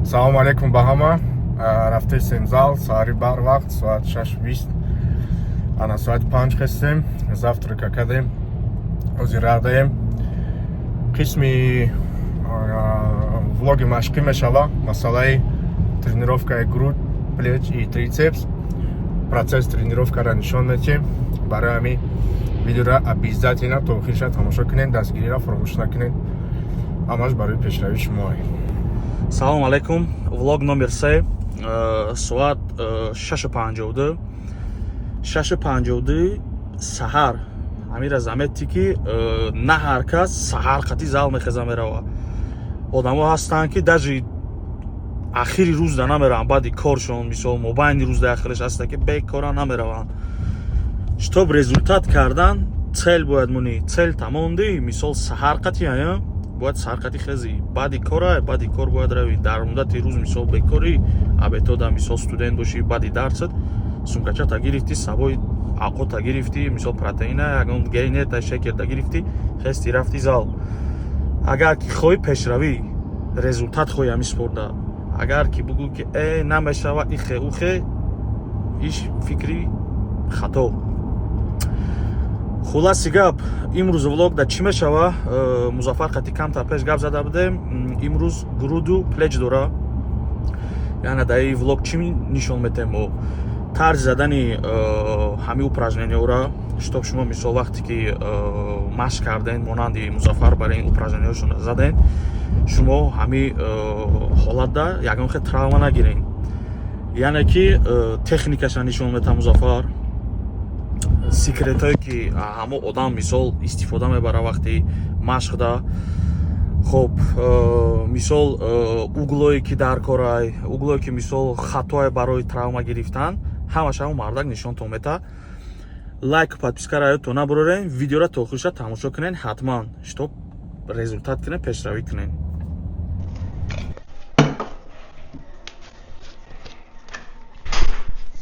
Салому алейкум ба ҳама. Рафтесем зал, саҳари барвақт, соат 6:20. Ана соати 5 хестем, завтрака кардем. Ҳозир радаем. Қисми влоги машқӣ мешава. Масъалаи тренировкаи грудь, плеч и трицепс. Процесс тренировкаро нишон медиҳем. Барои ҳамин видеоро обязательно то охирша тамошо кунед, дастгириро фаромӯш накунед. Ҳамаш барои пешравии шумо. Салом алейкум. Влог номер 3. Соат 6:52. 6:52 саҳар. Ҳамира заметьте, ки на ҳар кас саҳар қати зал мехеза мерава. Одамо ҳастанд, ки даже ахири рӯзда намераванд, баъди коршон, мисол, мобайни рӯзда ахираш ҳаста, ки бекора намераванд. Чтоб результат кардан, цель бояд мунӣ. Цель тамомди, мисол, саҳар қати ая бояд саҳар қати хезӣ. Баъди кора, баъди кор бояд равӣ. Дар муддати рӯз, мисол, бекорӣ, абетода, мисол, студент бошӣ, баъди дарсат сумкачата гирифтӣ, сабои ақота гирифтӣ, мисол, протеина, ягон гейнета, шекерта гирифтӣ, хести, рафти зал. Агар ки хоҳӣ пешравӣ, результат хоҳӣ ҳами спорта, агар ки бугӯ, ки э намешава, ихе ухе, иш фикри хато. Хулоси гап, имрӯз влог да чӣ мешава? Музаффар қати камтар пеш гап зада будем. Имрӯз груду плеч дора, яъне дар ин влог чӣ нишон метем? Мо тарзи задани ҳамин упражнениёра, чтоб шумо, мисол, вақте ки машқ карден, монанди Музаффар бар ин упражнениёшон заден, шумо ҳамин ҳолатда ягон хел травма нагирен. Яъне ки техникаша нишон метам Музаффар, секретое ки ҳамо одам, мисол, истифода мебара вақти машқда. Хоб, мисол, углое ки дар корай, углое ки, мисол, хатое барои травма гирифтан, ҳамаш ҳамо мардак нишонтон мета. Лайк, подпискаро ёдтон набурорен, видеоро то охириша тамошо кунен ҳатман, чтоб результат кунен, пешравӣ кунен.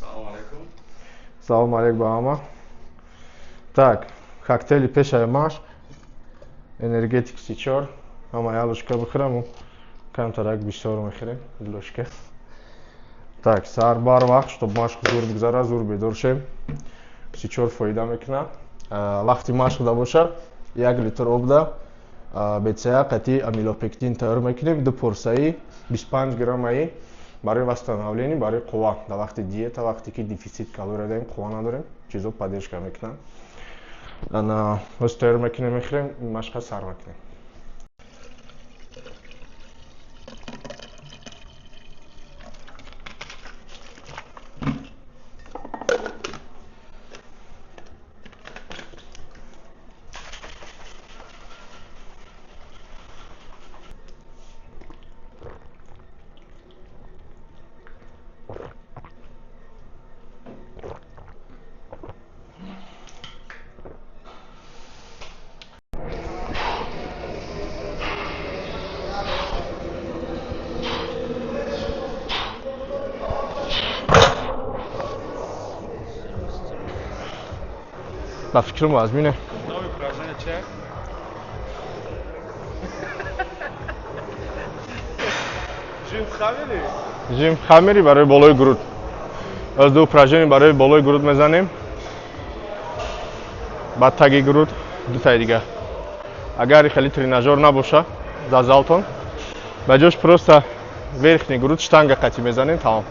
Салому алейкум. Салому алейкум ба ҳама. Так, коктейли пешаи машқ, энергетик 34, ҳама як ложка бихӯрам, камтарак бисёр мехӯрем, ложка. Так, саҳар барвақт, чтоб машқ зур бигзара, зур бедор шем. 34 фоида мекунад. Вақти машқда боша, 1 литр обда БЦА қати амилопектин тайёр мекунем, ду порсаи 25 граммаи барои восстановление, барои қувва. Дар вақти диета, вақте ки дефицит калория дорем, қувва надорем, чизо поддержка мекунанд. Ана ҳоз тайёр мекунем, мехӯрем, машқа сар мекунем. Ба фикрам, вазмине. Новое упражнение чек. Жим хамери? Жим хамери барои болои грудь. Аз ду упражнение барои болои грудь мезанем. Баъд таги грудь дутаи дига. Агар хеле тренажёр набоша дар залтон, ба ҷош просто верхний грудь штанга қати мезанем, тамом.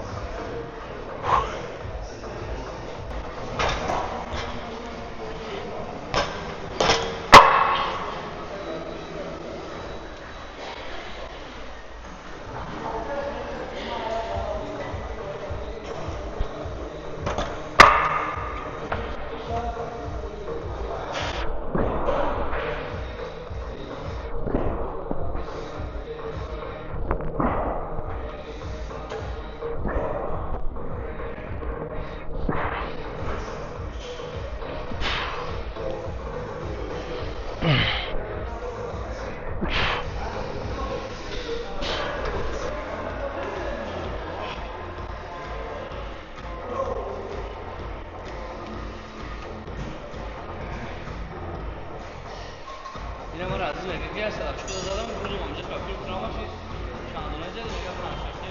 Инам азиз мега, ки 180 задам, рӯзум ҳамҷа факир травма шид. Чандона ҷа мега, 5-6.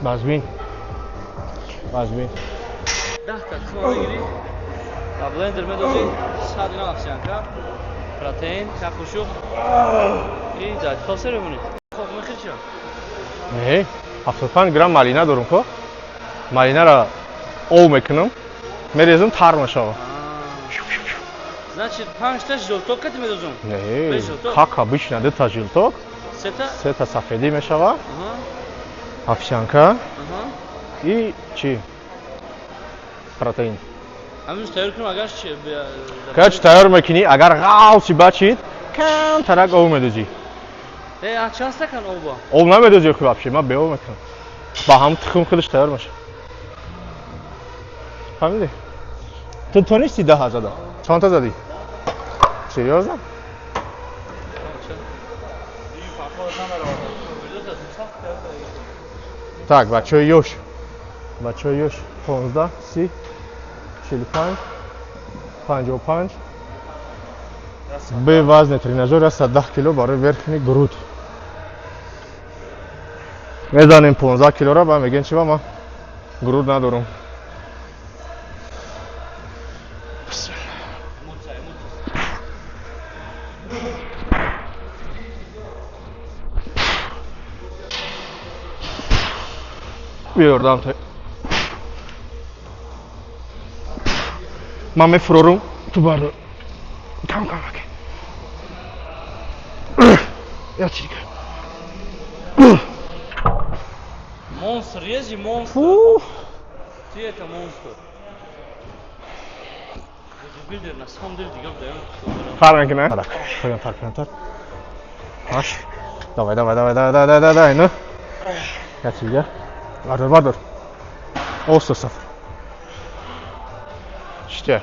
Базмин. Базмин. 10 та тухм мегирӣ, ба блендер медозӣ, 100 грамм овсянка, протеин, як қошуқ и хосер мемонӣ. Хоб мехӯрӣ чӣ? Не, 75 грамм малина дорум ко. Малинара ов мекунам, мерезам, тар мешава. Значит, 5 та желток кати медозум? Не, как обычно, 2 та желток, 3 та сафедӣ мешава. Овсянка и чи? Протеин. Ҳамин тайёр кунам, агар чи? Короче, тайёр мекунӣ, агар ғалчи бачид, кам тарак ов медозӣ. Э, а чанд стакан об ба? Об намедозӣ хуб вообще, ман беоб мекунам. Ба ҳам тухм худаш тайёр мешавад. Фаҳмидӣ? Ту тонисти 10 зада? Чанд та задӣ? Серьёзно? Так, бачаҳои ёш. Бачаҳои ёш 15, 30, 45, 55. Бе вазни тренажёр 110 кило барои верхний груд. Мезанем 15 килора, ба мегӯем чи ба ман груд надорам. Биёрдам та. Ман мефурорум, ту бардор. Кам кам аке. Я чи дигар. Монстр, есть же монстр. Фу. Ты это монстр. Бодибилдер, на самом деле дигар даём. Фарқ мекунад? Поёнтар, поёнтар. Ҳашт. Давай, давай, давай, давай, давай, давай, давай, ну. Я чи дигар. Бардор, бардор. Оста сафр. Шите.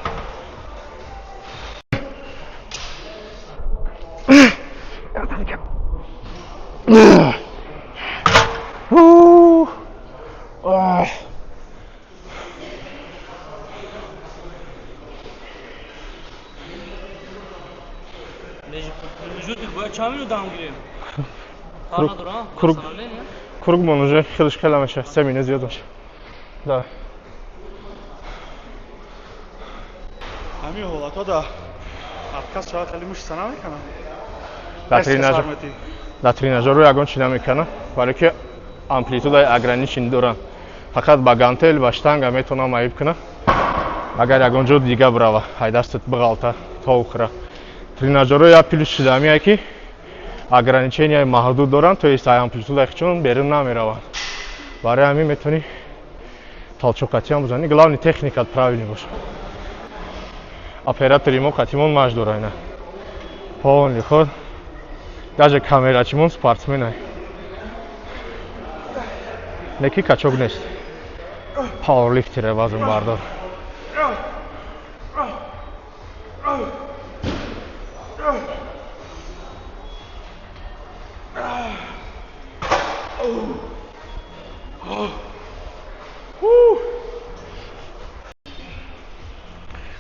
Круг. Кругмон уже хелеш хела меша, 3 минут зиёд меша. Да. Ҳамин ҳолатҳо да отказ шавад, хеле мушта намекунам. Дар тренажерро ягон чи намекунам, барое ки амплитудаи ограничен дорам. Фақат ба гантел ва штанга метавонам айб кунам. Агар ягон ҷо дига бирава, ай дастат биғалта, то ухӯра. Тренажерро як плюс шудамие ки ограниченияи маҳдуд доранд, то есть ай амплитудаи худшон берун намераванд. Барои ҳамин метавонӣ толчок қатиам бизанӣ, главный техникат правильный бошад. Оператори мо қатимон маш дора ина. Полный ход. Даже камерачимон спортсменай. Неки качок нест. Пауэрлифтере вазн бардор.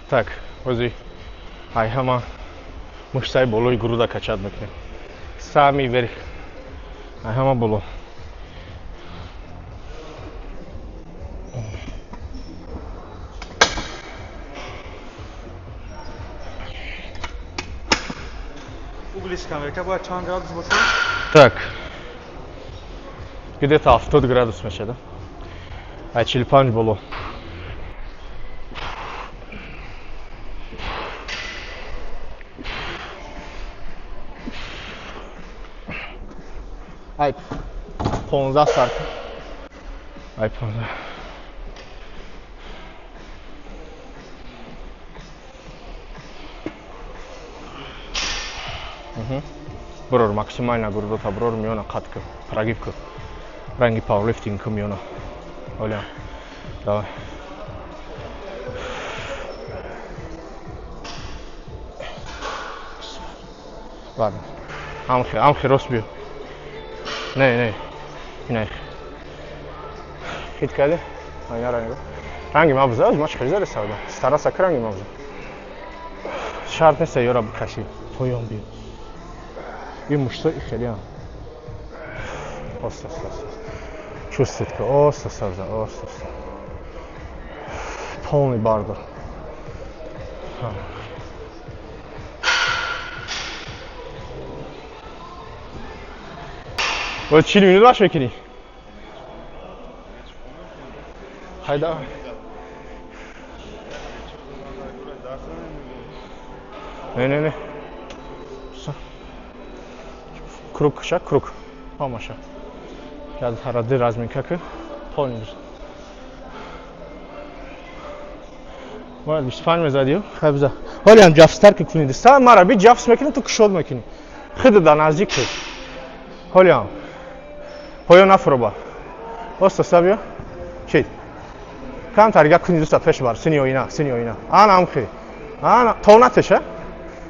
Так, ози ай ҳама мышцаи болои груда качать мекунем. Самый верх. Ай ҳама боло. Угли скамейка бояд чанд градус бошад? Так. Где-то 70 градус мешавад. Ай 45 боло. Ай 15 сар. Ай 15. Брор максимально гурдота брор миёна қат ки, прогиб ки. Ранги пауэрлифтинг ки миёна. Оля. Давай. Ладно. Амхи, амхи рост биё. Не, не. Ина. Хит каде? Айна ранги. Ранги мабза, ма чӣ хеле савда. Стараса ки ранги мабза. Шарт нест ёра бикашӣ. Поён биё. Ин мушто и хеле ам. Оста, оста, оста. Чувствует ки оста, оста, оста, оста. Полный бардор. Вот 40 минут ваш мекунӣ? Хайда. Не, не, не. Круг ша, круг. Ҳамаша. Яд ҳаради разминка ки полный. Бояд 25 мезадӣ, хай биза. Ҳоле ҳам ҷафстар ки кунӣ. Са мара би ҷафс мекунӣ, ту кушод мекунӣ. Хида да наздик ки. Ҳоле ҳам. Поён нафуроба. Оста сабиё. Чит. Камтар як кунӣ дуста пеш бар, сини оина, сини оина. Ана амхи. Ана то натеша.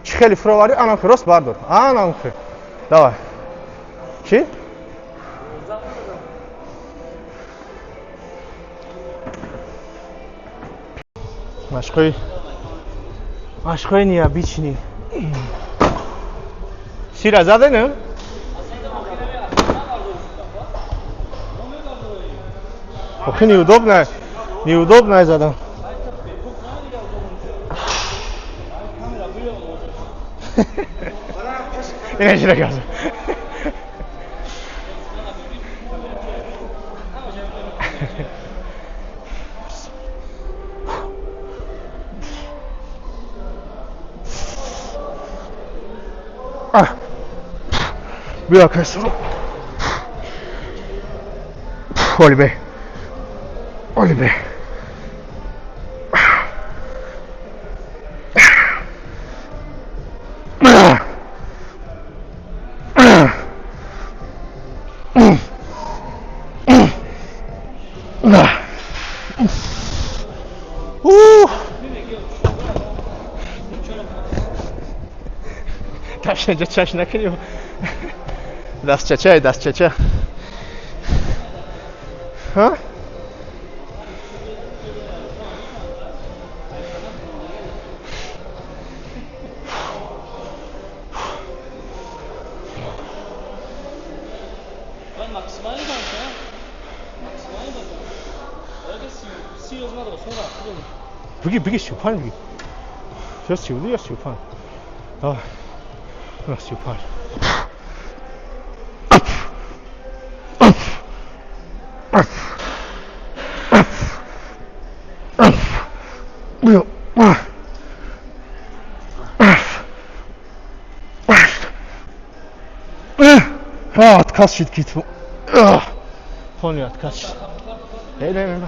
Чӣ хеле фуроварӣ, ана амхи рост бардор. Ана амхи. Давай. Чӣ? Машқҳои машқҳои необычный. Сира заде, не? Охи неудобно. Неудобно задам. Ина чира газа. Биё касро. Оли бе. Оли бе. Ташнеҷа чаш накунӣ. Дастчача, дастчача. Ҳа? Бигӣ, бигӣ, 35 бигӣ. Ё 32, ё 35. Давай. 35. Биё. Отказ шид китфу. Полный отказ шид. Не, не, не, не.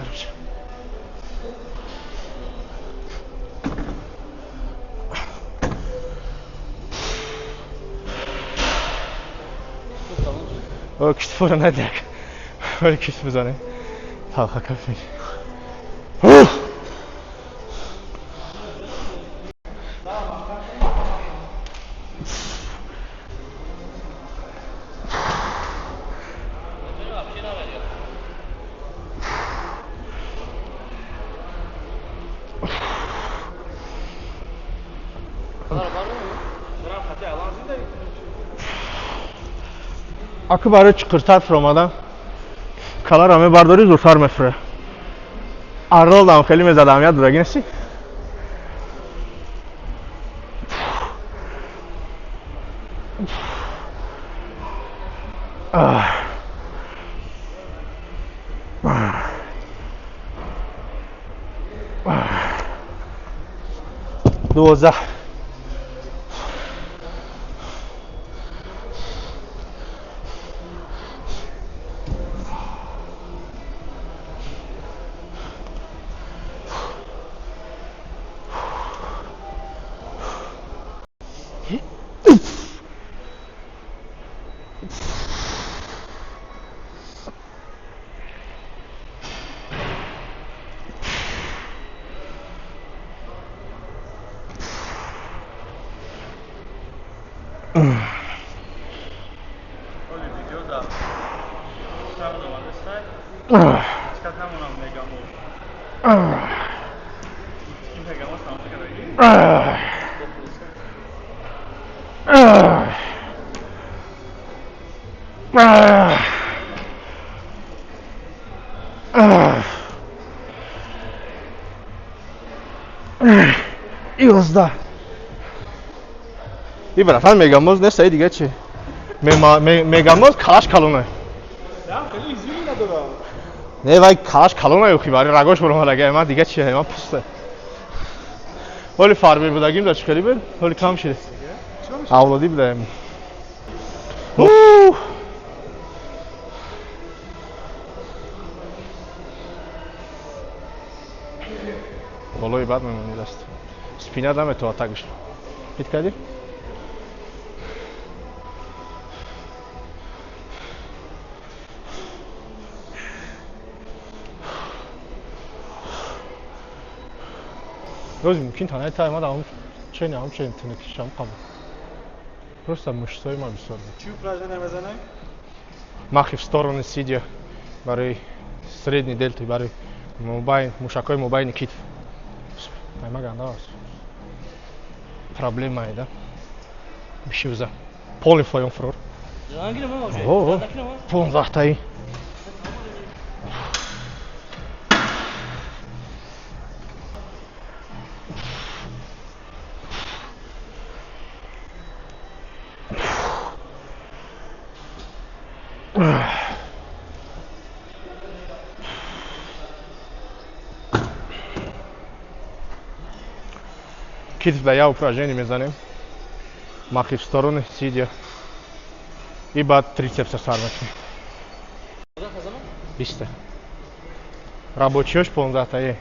Китфуро надяк. Вали китф бизанем. Талха каф мекунем. Акы барои чуқуртар фуромадам. Каларо мебардорӣ, зудтар мефуре. Арнолдам хеле мезадам, яд дураги нестӣ? 12. Оли видео да. Сам домадестай. Чикат намонам мегамоз. Ки мегамоз тамошо кардаги? 11. И братан мегамоз нест, ай дига чи? Мегамоз калаш калона. Не, хеле изюми надора. Не, вай калаш калона юхи, бари рагош буромадага, ма дига чи, ма пусте. Ҳоли фарбе будагим да чӣ хеле буд? Ҳоли кам шид. Авлодӣ будаем. Болои бад мемонӣ даст. Спина дамето атагш. Хит кардӣ? Рӯз мумкин танаи тай ма даам чен ам чен тинкишам қабул. Просто мышцаи ма бисёр. Чӣ упражнение мезанем? Махи в стороны сидя барои средний дельты, барои мобайн, мушакҳои мобайни китф. Ай ма ганда аст. Проблема е, да? Бишивза. Полный фоён фурор. О, 15-таи. Китф да я упражнение мезанем. Махи в стороны, сидя. И баъд трицепса сар мекунем. 20. Рабочиёш 15-тае.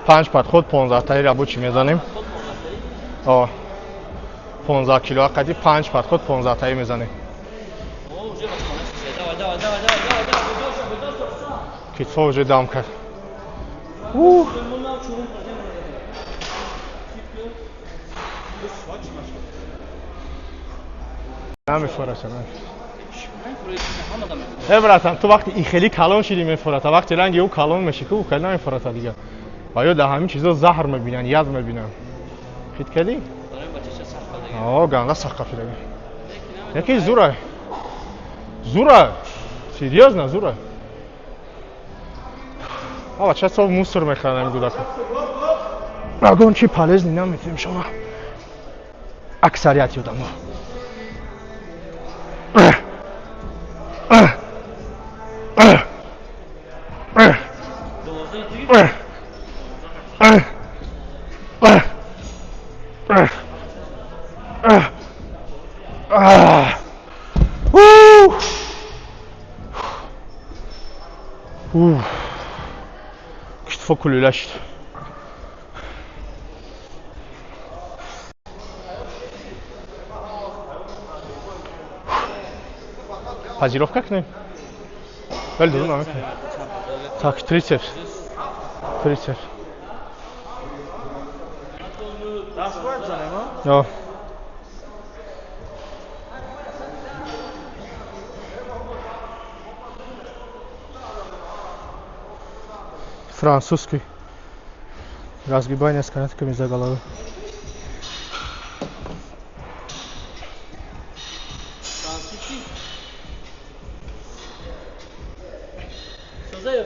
Панҷ подход 15-таи рабочий мезанем. О, 15 кило қади панҷ подход 15-таи мезанем. Китфо уже дам кард. Намефораса. Э братан, ту вақти и хеле калон шидӣ мефората, вақти ранги ӯ калон мешӣ, ку хеле намефората дига. Ва ё дар ҳамин чизо заҳр мебинанд, яд мебинанд. Хит кардӣ? О, ганда сахт қафидаги. Яки зура. Зура. Серьёзно, зура. А бача со мусор мехӯранд ҳамин гудако. Ягон чи полезный наметавонем шумо. Аксарияти одамо. Китфо кулюля шид. Позировка кунем? Вале дуру намекунем. Так, трицепс. Трицепс. О. Французский. Разгибание с канатками за головой. Французский? Что за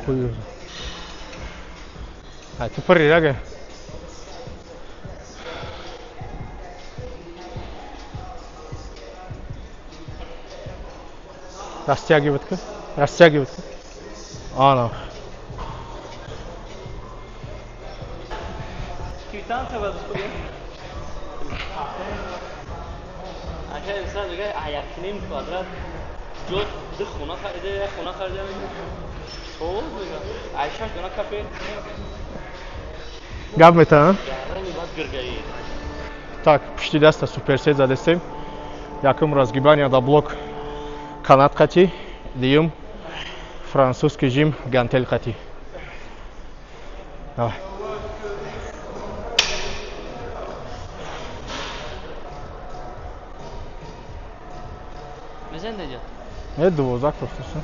Хуй. А, ты пори, рага. Растягивать-ка. Растягивать-ка. Ана. Квитанция бад ака сразу говорю, а як ним квадрат ҷо ду хона харида, як хона харида соз мега. Ай шаш дона кафе. Гап метана? Гарани бад гиргаи. Так, пушти даста суперсет задестем. Якум разгибания да блок канат қати, дуюм французский жим гантел қати. Давай. Мезан деҷа? Не, 12 просто.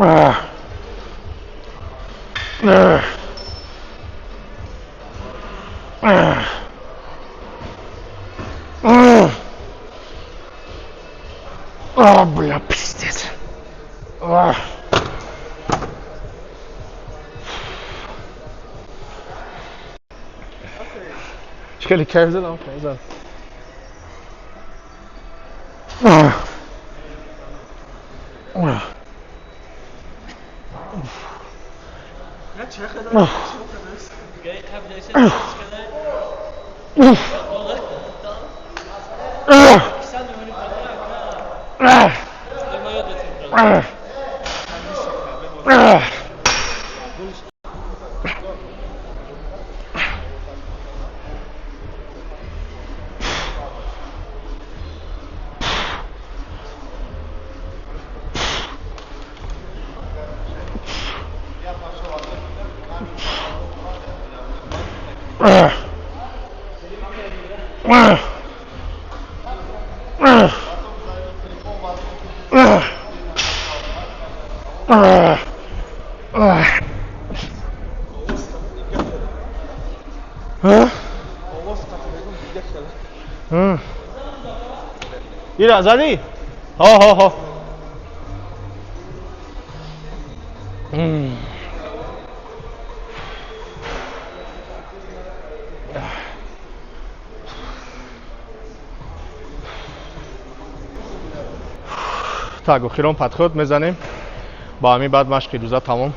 Ah. Ah. Ah. Ah. А, бля, пиздец. А. Хеле кайф задам, кайф задам. А. А. Гаи қабл деса кисан мемонӣ квадрат. Ма ёд бетем. Ира, задӣ? Ҳо, ҳо, ҳо. Так, охирон подход мезанем. Ба ҳамин баъд машқи рӯза тамом.